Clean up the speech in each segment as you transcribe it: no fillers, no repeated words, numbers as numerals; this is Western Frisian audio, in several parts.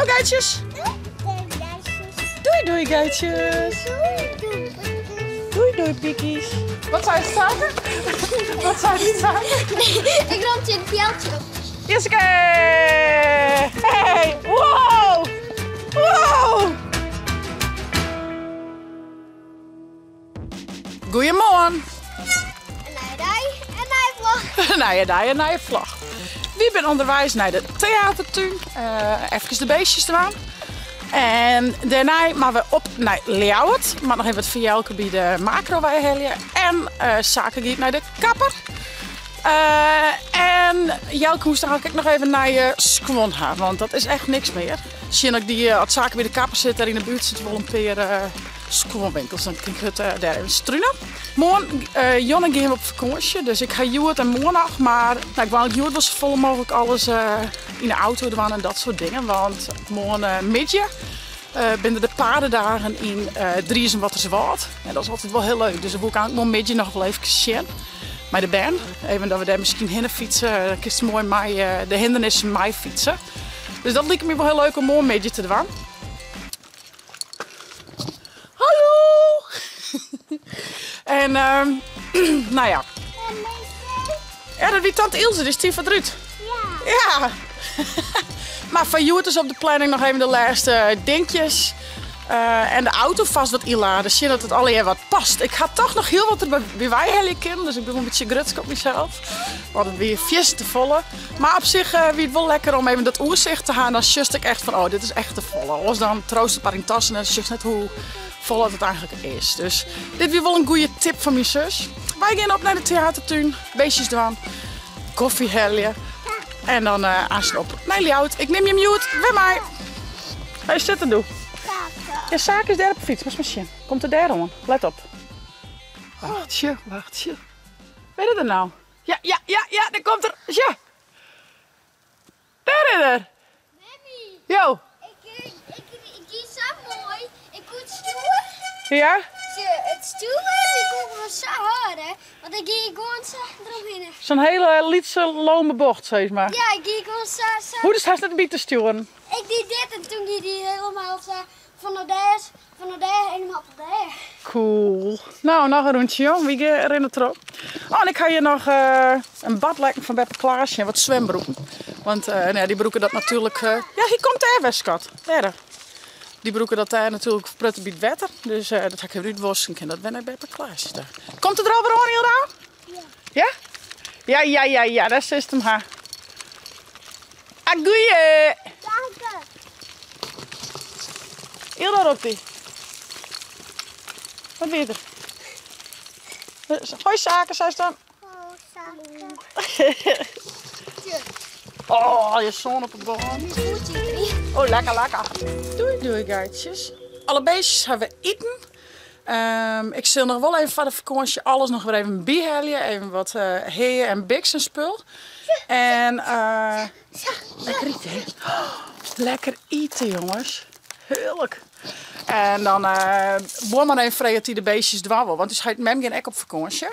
No geitjes. Doei doei geitjes. Doei doei piekies. Wat sei it Sake? Wat sei it Sake? Ik rûn tsjin it pjeltsje op. Jessica! Hey! Wow! Wow! Goeiemoarn! In nije dei, in nije vlog. In nije dei, in nije vlog. Wy binne ûnderweis nei de teatertún. Uh, efkes de beestjes dwaan. En dêrnei moatte we op nei Ljouwert. Moat noch even wat foar Jelke by de Makro weihelje. En uh, Sake giet nei de kapper. Uh, en Jelke moast eigenlijk ek noch even nije skuon ha, want dat is echt niks mear. Sjen ik dy, as Sake by de kapper sit, dêr yn de buert sit wol in pear skuonwinkels. Dan kin ik it dêr even strune. Moarn, Jonne gean we op fakânsje, dus ik ha hjoed en moarn noch, mar nou, ik wou hjoed wol safolle mooglik alles yn de auto dwaan en dat soart dingen, want moarn middei binne der de paardendagen yn Driezum-Wâlterswâld. En dat is altyd wol hiel leuk, dus dat woe ik eigentlik moarn middei noch wol efkes sjen mei de bern. Even dat we dêr miskien hinne fytse, dan kinst moai mei de hindernissen mei fytse. Dus dat liket my wol hiel leuk om moarn middei te dwaan. Hallo! En ehm, nou ja. Ja, dat wie tante Ilse, dy stie foar it rút. Ja. Ja. Mar foar hjoed is op de planning noch even de lêste dinkjes. Eh, en de auto fêst wat ynlade, sjen dat it allegear wat past. Ik ha toch noch hiel wat der by weihelje kinnen, dus ik bin wol in bytsje grutsk op mysels. Want it wie fierste folle. Mar op sich eh, wie it wol lekker om even dat oersicht te ha. En dan sjochst ek echt fan, oh, dit is echt te folle. Oars dan triuwst in par yn tassen en sjochst net hoe folle it eigentlik is. Dus dit wie wol in goede tip fan myn sus. Wy gean op nei de teatertún, beestjes dwaan, kofje helje. En dan uh, aanst op nei Ljouwert. Ik nim jim hjoed wer mei. Hy sit der doe. Ja, Sake is dêr op de fyts. Moatst mar sjen. Komt er dêr oan. Let op. Wachtsje, wachtsje. Wêr is er nou? Ja, ja, ja, ja, dêr komt er. Sjoch. Dêr is er. Memmie. Jo. Ik, ik, ik gie sa moai. Ik koe it stjoer. Ja? It stjoer, ik koe wol sa hâlde. Want ik gie gewoan sa deromhinne. Sa'n hiele lytse lome bocht, sis mar. Ja, ik gie gewoan sa, sa. Hoe hast net by te stjoeren? Ik die dit en toen gie die helemaal sa fan de dêr, fan de dêr helemaal tot dêr. Cool. Nou, noch in rûntsje, jong. Wy gean rinne troch. Oh, en ik ha hjir noch in badlekken fan Beppe Klaasje en wat swembroeken. Want uh, dy brûke dat natuerlik... Uh, ja, hy komt dêr wer, skat. Dêr. Dy brûke dat dêr natuerlik prutte by it wetter. Dus uh, dat ha ik even útwosken. Kin dat wer nei Beppe Klaasje ta. Komt it der alwer oan, Hilda? Ja. Ja? Ja, ja, ja, ja, dêr silst him ha. Ah, goeie! Dank. Hilda ropt dy. Wat wie der? Hoi Sake, seist dan. Oh, Sake. Oh, je zoon op de bân. Oh, lekker, lekker. Doei, doei, geitjes. Alle beestjes ha we iten. Um, ik sil noch wol even foar de fakânsje alles noch wer even byhelje. Even wat uh, hea en biks en spul. En uh, lekker ite. Oh, lekker ite, jonges. Hearlik. En dan uh, buorman even frege oft hy de beestjes dwaan wol. Want ús heit en mem gean ek op fakânsje.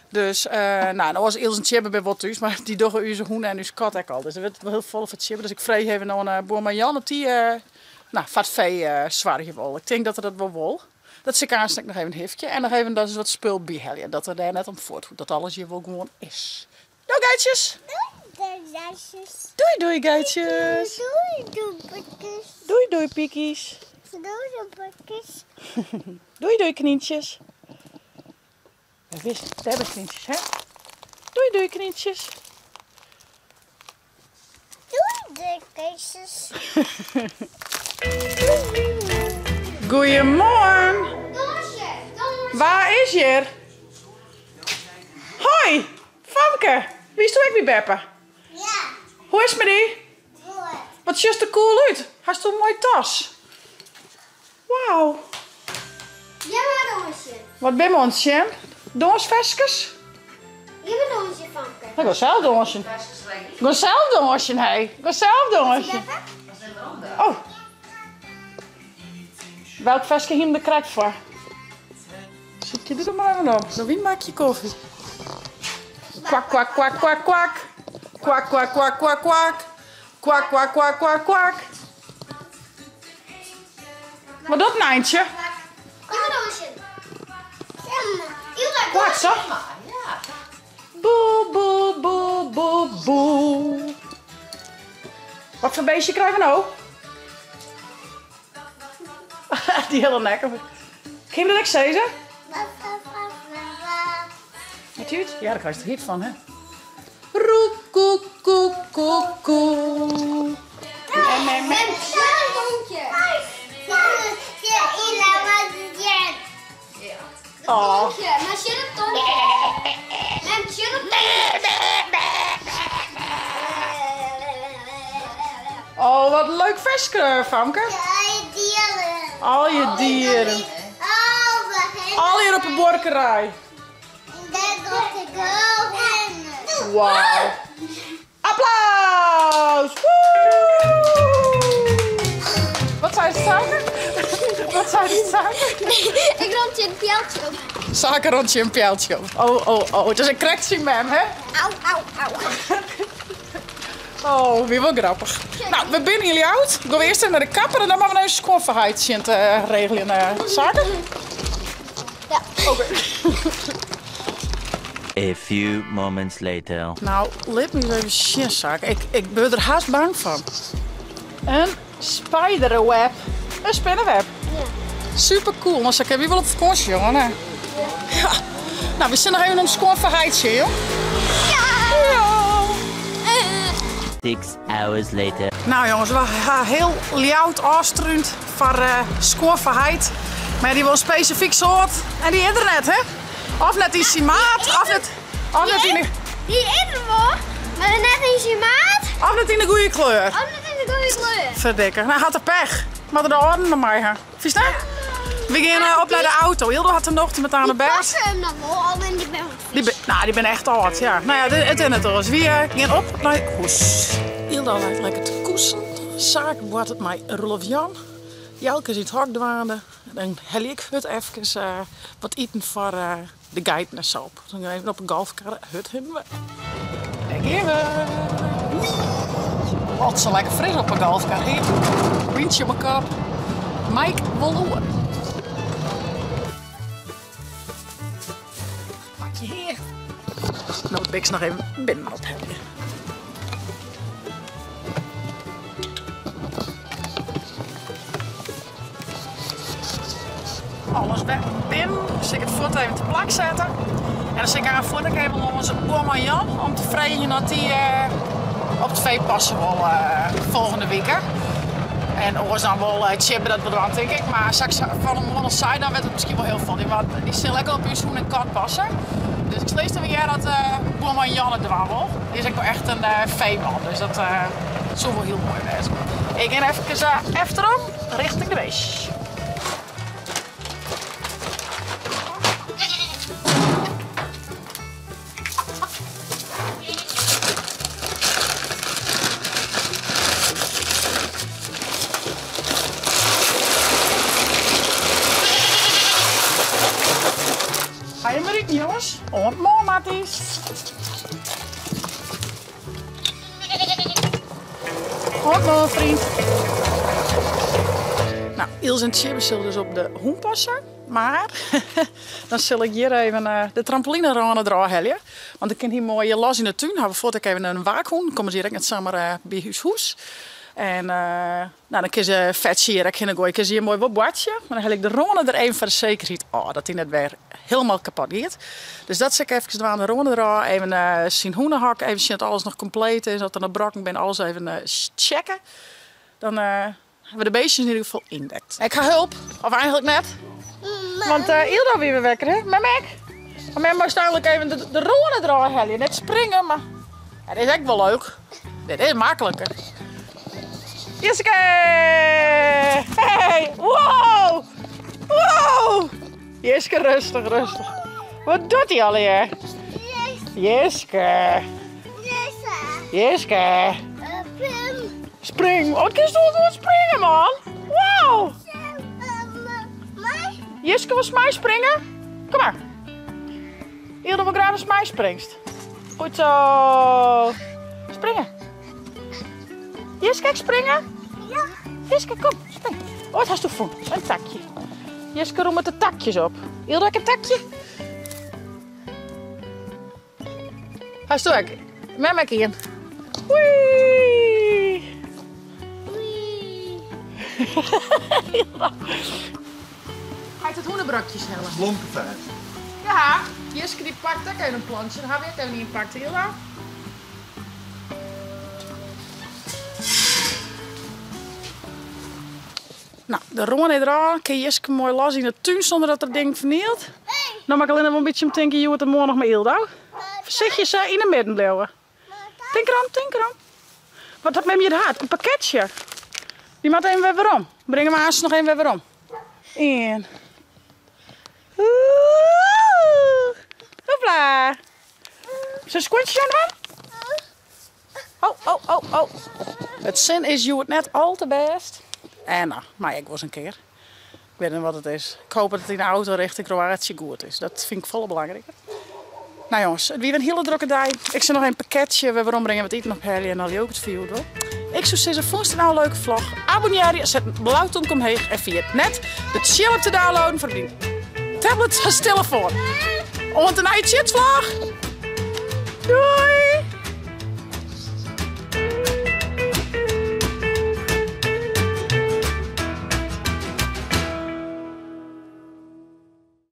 Dus, uh, nou, en oars Ilse en Tjibbe binne wol thús, mar dy dogge ús hûn en ús kat ek al. Dus der wurdt wol hiel folle foar Tjibbe. Dus ik freegje even oan uh, buorman Jan oft dy uh, nou, foar it fee uh, soargje wol. Ik tink dat er dat wol wol. Dat sil ik aanst ek noch even hifkje. En noch even dat is wat spul byhelje. Dat er dêr net om fuort hoecht. Dat alles hjir wol gewoan is. Doei geitjes! Doei geitjes! Doei doei geitjes! Doei doei geitjes! Doei doei piekies! Doei doei piekjes! Doei doei knyntsjes! Wist, dêr binne knyntsjes, hè? Doei doei knyntsjes! Doei doei geitjes! Goeiemoarn! Wa is hjir? Hoi, Famke! Wiest do ek by beppe? Ja. Hoe is it mei dy? Goed. Wat sjochst der cool út? Hast in moaie tas? Wauw. Ja, mar dânsje. Wat binne we oan it sjen? Dânsferskes? Ja, mar dânsje, Famke. Ik wol sels dânsjen. Ik wol sels dânsjen, hé. Ik wol sels dânsjen. Oh. Welk ferske hiene we der krekt foar? Sit je der mar even op. Dan wie maak je koffie. Kwak, kwak, kwak, kwak, kwak. Kwak, kwak, kwak, kwak, kwak. Kwak, kwak, kwak, kwak, kwak. Wat docht Nijntje? Plak sa. Boe, boe, boe, boe, boe. Wat foar beestje krije we no? Dy hiele nek. Kin je dat ek sizze? Wat út? Ja, dêr krijst der hyt fan, hè? Roekoekoekoekoe. Oh. Oh, wat leuk ferske, Famke. Al je dieren. Al hier op de buorkerij. Wauw. Applaus! Wat sei de Sake? Wat sei de Sake? Ik rond je een pijltje op. Sake rond je een pijltje op. Oh, oh, oh. Het is een krekt syn mem, hè? Au, au, au. Oh, wie wol grappich. Nou, we binne yn Ljouwert. Gean we earst even nei de kapper en dan moatte we even skuon foar heit sjen te regeljen. Sake? Ja. Oké. A few moments later. Nou, lit my ris even sjen, Sake. Ik, ik wurd der hast bang fan. In spiderweb. In spinneweb. Ja. Super cool. Nou, sa kinne wy wol op fakânsje, jongen. Hè? Ja. Nou, we sille noch even om skuon foar heit sjen, jong. Ja! Ja. 6 hours later. Nou jongens, we ha hiel Ljouwert ôfstrúnd foar uh, skuon foar heit. Mar dy wol in spesifyk soart en dy is der net, hè? Of net yn syn maat, of net, of net yn de... Dy is der wol, mar net yn syn maat. Of net yn de goede kleur. Of net yn de goede kleur. Ferdikke. Nou, hat er pech. Moat er de âlden noch mei ha. Fynst net? We gean eh, op nei de auto. Hildo hat de nocht met aan de Die bêd. passen hem dan wol, al in die ben Dy bin, nou, dy binne echt âld, ja. Nou ja, it is net oars. Wy eh, gean op nei hûs. Hildo leit lekker te koesen. Sake boartet mei Roelof Jan. Jelke is yn it hok dwaande. Dan helje ik hurd efkes eh, wat iten foar eh, de geiten en sa op. Dan gean we even op 'e golfkarre hurd hinne. Dêr gean we. Wat sa lekker fris op 'e golfkar. Hearlik. Wyntsje op 'e kop. Mike wol oer. Pak je hear. No it Bix noch even binnen ophelje. Alles wer binnen. Sil ik it fuort even te plak sette. En dan sil ik aanst fuort ek even lâns buorman Jan om te freegjen oft dy eh, op it fee passe wol eh, folgjende wike. En oars dan wol eh, Tjibbe dat wol dwaan, tink ik. Mar sa't ik fan 'e moarn al sei, dan wurdt it miskien wol hiel folle. Want dy sil ek al op ús hûn en kat passe. Dus ik sil earst even hearre oft buorman Jan it dwaan wol. Dy is ek wol echt in feeman, dus dat soe wol hiel moai wêze. Ik gean efkes efterom, richting de beestjes. Ha jim wer iten, jonges? Oant moarn, Matties. Oant moarn, vriend. Nou, Ilse en Tjibbe sille dus op de hûn passe. Mar dan sil ik hjir even eh, de trampolinerâne derôf helje. Want dan kin hy moai hjir los yn de tún. Hawwe we fuort ek even in waakhûn. Komme se hjir ek net samar eh, by ús hûs. En eh, nou, dan kin se fetsje hjir ek hinne goaie. Kin se hjir moai wol boartsje. Mar dan helje ik de râne der even foar de sekerheid ôf. Dat dy net wer hielendal kapot giet. Dus dat sil ik efkes dwaan. De râne derôf. Even syn hûnehok. Even sjen oft alles noch kompleet is. Oft der noch brokken binne. Alles even checke. Dan hawwe we de beestjes yn ieder gefal yndekt. Ik ha hulp. Of eigentlik net. Want Ildo wie wer wekker, hè? Mem ek. Mar mem moast eigentlik even de râne derôf helje. Net springe, mar ja, dit is ek wol leuk. Dit is makliker. Jiske! Hey! Wow! Wow! Jiske, rêstich, rêstich. Wat docht hy allegear? Jiske! Jiske! Spring! Oh, kinst wol springe, man! Wow! Jiske, wolst meispringe? Kom mar. Ildo wol graach datst meispringst. Goed zo. Springe. Jiske, ek springe? Ja. Jiske, kom, spring. Oh, wat hast do fûn? In takje. Jiske rûmet de takjes op. Ylda ek in takje? Hast do ek? Mem ek ien. Wee! Wee! Hy hat it hûnebrokjes helle. Blomkefeit. Ja, Jiske dy pakt ek even in plantsje. Dan ha wy ek even ien pakt, Ylda. No, de râne is derôf. Kin Jiske moai los yn de tún sûnder dat er dingen fernielt. No moat ik allinne wol in bytsje om tinke hjoed en moarn noch mei Ylda. Foarsichtjes hè, yn 'e midden bliuwe. Tink derom, tink derom. Wat hat mem hjir hat? In pakketsje. Dy moat even wer werom. Bring him aanst noch even wer werom. Ien. Hopla. Zijn skoentjes oan dwaan? Oh, oh, oh, oh. It sin is hjoed net al te bêst. En no, mei ek wolris in kear. Ik wit net wat it is. Ik hoop dat it yn de auto richting Kroatië goed is. Dat fyn ik folle belangriker. No jonges, it wie wer in hiele drokke dei. Ik sil noch even in pakketsje wer werombringe, wat iten ophelje en dan leau ik it foar hjoed wol. Ik soe sizze, fûnst it no in leuke vlog? Abonnearje, set in blau tomke omheech en ferjit net de tsjil app te downloaden foar dyn tablet as telefoan. Oant de nije tsjitsvlog! Doei!